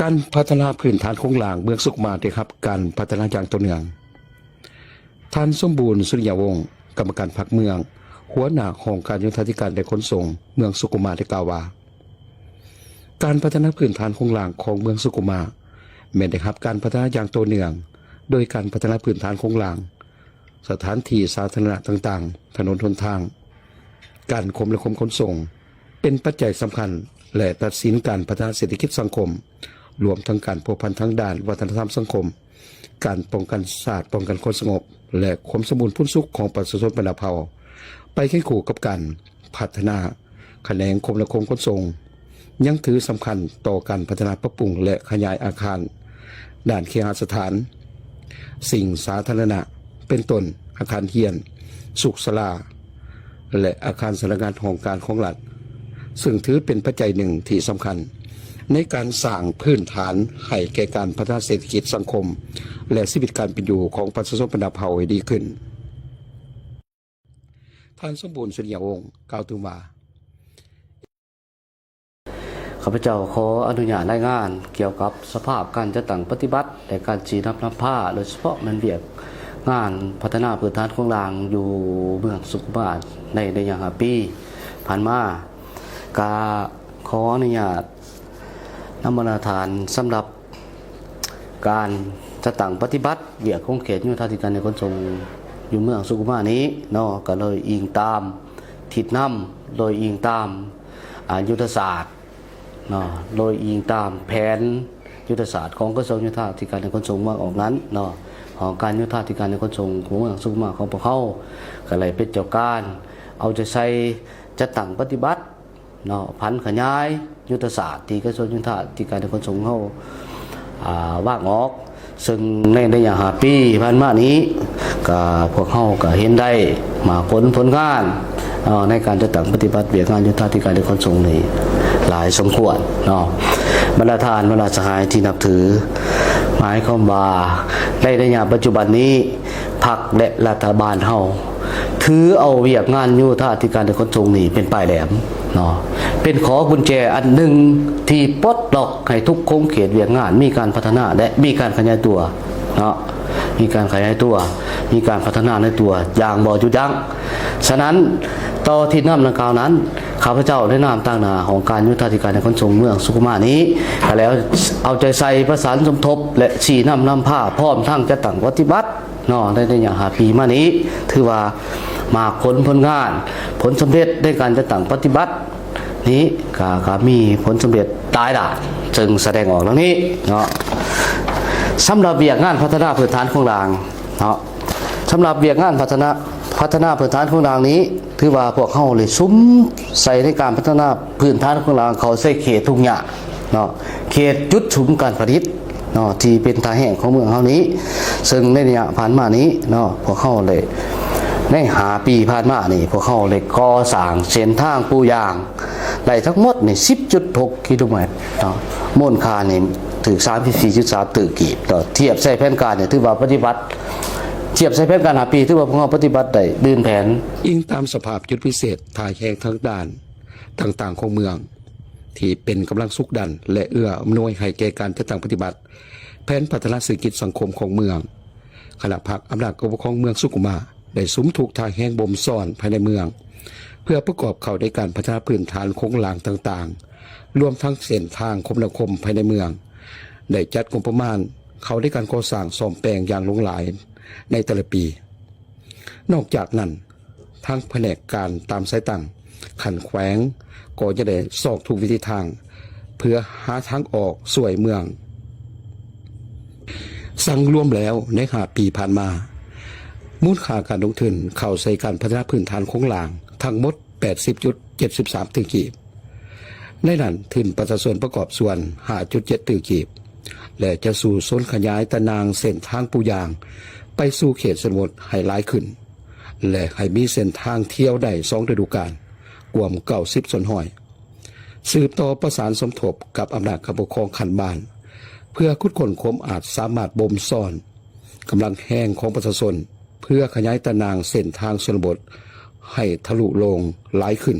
ການພັດທະນາພື້ນຖານໂຄງລ່າງເມືອງສຸຂຸມາໄດ້ຮັບການພັດທະນາຢ່າງຕໍ່ເນື່ອງ. ທ່ານ ສົມບູນ ສຸລິຍະວົງ ກຳມະການພັກເມືອງ, ຫົວໜ້າຫ້ອງການໂຍທາທິການ ແລະ ຂົນສົ່ງເມືອງສຸຂຸມາ ໄດ້ກ່າວວ່າ ການພັດທະນາພື້ນຖານໂຄງລ່າງຂອງເມືອງສຸຂຸມາ ແມ່ນໄດ້ຮັບການພັດທະນາຢ່າງຕໍ່ເນື່ອງ ໂດຍການພັດທະນາພື້ນຖານໂຄງລ່າງ, ສະຖານທີ່ສາທາລະນະຕ່າງໆ, ຖະໜົນຫົນທາງ, ການຄົມນາຄົມຂົນສົ່ງ ເປັນປັດໄຈສຳຄັນ ແລະ ຕັດສິນການພັດທະນາເສດຖະກິດສັງຄົມ, ລວມທັງການພົວພັນທາງດ້ານວັດທະນະທຳສັງຄົມ, ການປ້ອງກັນຊາດ, ປ້ອງກັນຄວາມສະຫງົບ ແລະ ຄວາມສົມບູນພູນສຸກຂອງປະຊາຊົນບັນດາເຜົ່າ, ໄປຄຽງຄູ່ກັບການພັດທະນາຂະແໜງຄົມນາຄົມຂົນສົ່ງ ຍັງຖືສຳຄັນຕໍ່ການພັດທະນາ, ປັບປຸງ ແລະ ຂະຫຍາຍອາຄານດ້ານເຄຫະສະຖານ, ສິ່ງສາທາລະນະ ເປັນຕົ້ນ ອາຄານຮຽນ, ສຸກສາລາ ແລະ ອາຄານສຳນັກງານຫ້ອງການຂອງລັດ, ເຊິ່ງຖືເປັນປັດໄຈໜຶ່ງທີ່ສຳຄັນໃນການສ້າງພື້ນຖານໃຫ້ແກ່ການພັດທະນາເສດຖະກິດສັງຄົມ ແລະ ຊີວິດການເປັນຢູ່ຂອງປະຊາຊົນບັນດາເຜົ່າໃຫ້ດີຂຶ້ນ. ທ່ານ ສົມບູນ ສຸລິຍະວົງ ກ່າວຕື່ມວ່າ ຂ້າພະເຈົ້າຂໍອະນຸຍາດລາຍງານກ່ຽວກັບສະພາບການຈັດຕັ້ງປະຕິບັດ ແລະ ການຊີ້ນຳນຳພາ, ໂດຍສະເພາະແມ່ນວຽກງານພັດທະນາພື້ນຖານໂຄງລ່າງຢູ່ເມືອງສຸຂຸມາໃນໄລຍະຫ້າປີຜ່ານມາ. ກະຂໍອະນຸຍາດນຳບັນດາທ່ານສຳລັບ ການຈັດຕັ້ງປະຕິບັດວຽກຂົງເຂດໂຍທາທິການ ແລະ ຂົນສົ່ງຢູ່ເມືອງສຸຂຸມານີ້ເນາະ ກໍໂດຍອີງຕາມທິດນຳ, ໂດຍອີງຕາມ ອາ ຍຸດທະສາດເນາະ, ໂດຍອີງຕາມແຜນຍຸດທະສາດຂອງກະຊວງໂຍທາທິການ ແລະ ຂົນສົ່ງວາງອອກນັ້ນເນາະ. ຫ້ອງການໂຍທາທິການ ແລະ ຂົນສົ່ງຂອງເມືອງສຸຂຸມາຂອງພວກເຮົາ ກໍໄດ້ເປັນເຈົ້າການເອົາໃຈໃສ່ຈັດຕັ້ງປະຕິບັດ ເນາະ ຜັນຂະຫຍາຍຍຸດທະສາດທີ່ກະຊວງໂຍທາທິການ ແລະ ຂົນສົ່ງເຮົາ ອາ ວາງອອກ, ເຊິ່ງໃນໄລຍະຫ້າປີຜ່ານມານີ້ ກະ ພວກເຮົາກະເຫັນໄດ້ໝາກຜົນຜົນງານ ເນາະ ໃນການຈັດຕັ້ງປະຕິບັດວຽກງານໂຍທາທິການ ແລະ ຂົນສົ່ງນີ້ຫຼາຍສົມຄວນເນາະ. ບັນດາທ່ານ ບັນດາສະຫາຍທີ່ນັບຖື, ໝາຍຄວາມວ່າໃນໄລຍະປັດຈຸບັນນີ້ ພັກ ແລະ ລັດຖະບານເຮົາຖືເອົາວຽກງານໂຍທາທິການ ແລະ ຂົນສົ່ງນີ້ເປັນປາຍແຫຼມເນາະ, ເປັນຂໍກຸນແຈອັນໜຶ່ງທີ່ປົດລັອກໃຫ້ທຸກຂົງເຂດວຽກງານມີການພັດທະນາ ແລະ ມີການຂະຫຍາຍຕົວເນາະ, ມີການຂະຫຍາຍຕົວ, ມີການພັດທະນາໃນຕົວຢ່າງບໍ່ຢຸດຢັ້ງ. ສະນັ້ນ, ຕໍ່ທິດນຳດັ່ງກ່າວນັ້ນ, ຂ້າພະເຈົ້າໃນນາມຕາງໜ້າຫ້ອງການໂຍທາທິການ ແລະ ຂົນສົ່ງເມືອງສຸຂຸມານີ້ ກໍແລ້ວເອົາໃຈໃສ່ປະສານສົມທົບ ແລະ ຊີ້ນຳນຳພາ ພ້ອມທັງຈັດຕັ້ງປະຕິບັດ ເນາະ ໃນໄລຍະຫ້າປີມານີ້ ຖືວ່າໝາກຜົນຜົນງານ ຜົນສຳເລັດໃນການຈັດຕັ້ງປະຕິບັດນີ້ ກະ ກະມີຜົນສຳເລັດຫຼາຍດ້ານ ເຊິ່ງສະແດງອອກດັ່ງນີ້ເນາະ. ສຳລັບວຽກງານພັດທະນາພື້ນຖານໂຄງລ່າງເນາະ, ສຳລັບວຽກງານພັດທະນາ ພັດທະນາພື້ນຖານໂຄງລ່າງນີ້ ຖືວ່າພວກເຮົາໄດ້ສຸມໃສ່ໃນການພັດທະນາພື້ນຖານໂຄງລ່າງເຂົ້າໃສ່ເຂດທຸກຍາກເນາະ, ເຂດຈຸດສຸມການຜະລິດ ເນາະ ທີ່ເປັນທ່າແຮງຂອງເມືອງເຮົານີ້, ເຊິ່ງໃນໄລຍະຜ່ານມານີ້ເນາະ ພວກເຮົາໄດ້ ໃນຫ້າປີຜ່ານມານີ້ ພວກເຮົາໄດ້ກໍ່ສ້າງເສັ້ນທາງປູຢາງໄດ້ທັງໝົດນີ້ ສິບຈຸດຫົກກິໂລແມັດເນາະ, ມູນຄ່ານີ້ຖືກສາມສິບສີ່ຈຸດສາມຕື້ກີບເນາະ. ທຽບໃສ່ແຜນການນີ້ ຖືວ່າປະຕິບັດ ທຽບໃສ່ແຜນການຫ້າປີ ຖືວ່າພວກເຮົາປະຕິບັດໄດ້ລື່ນແຜນ. ອີງຕາມສະພາບຈຸດພິເສດທ່າແຮງທາງດ້ານຕ່າງໆຂອງເມືອງ ທີ່ເປັນກຳລັງຊຸກດັນ ແລະ ເອື້ອອຳນວຍໃຫ້ແກ່ການຈັດຕັ້ງປະຕິບັດ ແຜນພັດທະນາເສດຖະກິດສັງຄົມຂອງເມືອງ, ຄະນະພັກອຳນາດການປົກຄອງເມືອງສຸຂຸມາ ໄດ້ສຸມທຸກທ່າແຮງບົ່ມຊ້ອນພາຍໃນເມືອງ ເພື່ອປະກອບເຂົ້າໃນການພັດທະນາພື້ນຖານໂຄງລ່າງຕ່າງໆ, ລວມທັງເສັ້ນທາງຄົມນາຄົມພາຍໃນເມືອງ, ໄດ້ຈັດງົບປະມານເຂົ້າໃນການກໍ່ສ້າງສ້ອມແປງຢ່າງຫຼວງຫຼາຍໃນແຕ່ລະປີ. ນອກຈາກນັ້ນ, ທາງພະແນກການຕາມສາຍຕັ້ງຂັ້ນແຂວງ ກໍຈະໄດ້ຊອກທຸກວິທີທາງ ເພື່ອຫາທາງອອກຊ່ວຍເມືອງ. ສັງລວມແລ້ວໃນຫ້າປີຜ່ານມາ, ມູນຄ່າການລົງທຶນເຂົ້າໃສ່ການພັດທະນາພື້ນຖານໂຄງລ່າງທັງໝົດ ແປດສິບຈຸດເຈັດສິບສາມຕື້ກີບ. ໃນນັ້ນ, ທຶນປະຊາຊົນປະກອບສ່ວນ ຫ້າຈຸດເຈັດຕື້ກີບ ແລະ ຈະສູ້ຊົນຂະຫຍາຍຕາໜ່າງເສັ້ນທາງປູຢາງໄປສູ່ເຂດຊົນນະບົດໃຫ້ຫຼາຍຂຶ້ນ ແລະ ໃຫ້ມີເສັ້ນທາງທ່ຽວໄດ້ສອງລະດູການ, ກວມເກົ້າສິບສ່ວນຮ້ອຍ. ສືບຕໍ່ປະສານສົມທົບກັບອຳນາດການປົກຄອງຂັ້ນບ້ານ ເພື່ອຂຸດຄົ້ນຄວາມອາດສາມາດບົ່ມຊ້ອນກຳລັງແຮງຂອງປະຊາຊົນ ເພື່ອຂະຫຍາຍຕາໜ່າງເສັ້ນທາງຊົນນະບົດໃຫ້ທະລຸໂລ່ງຫຼາຍຂຶ້ນ.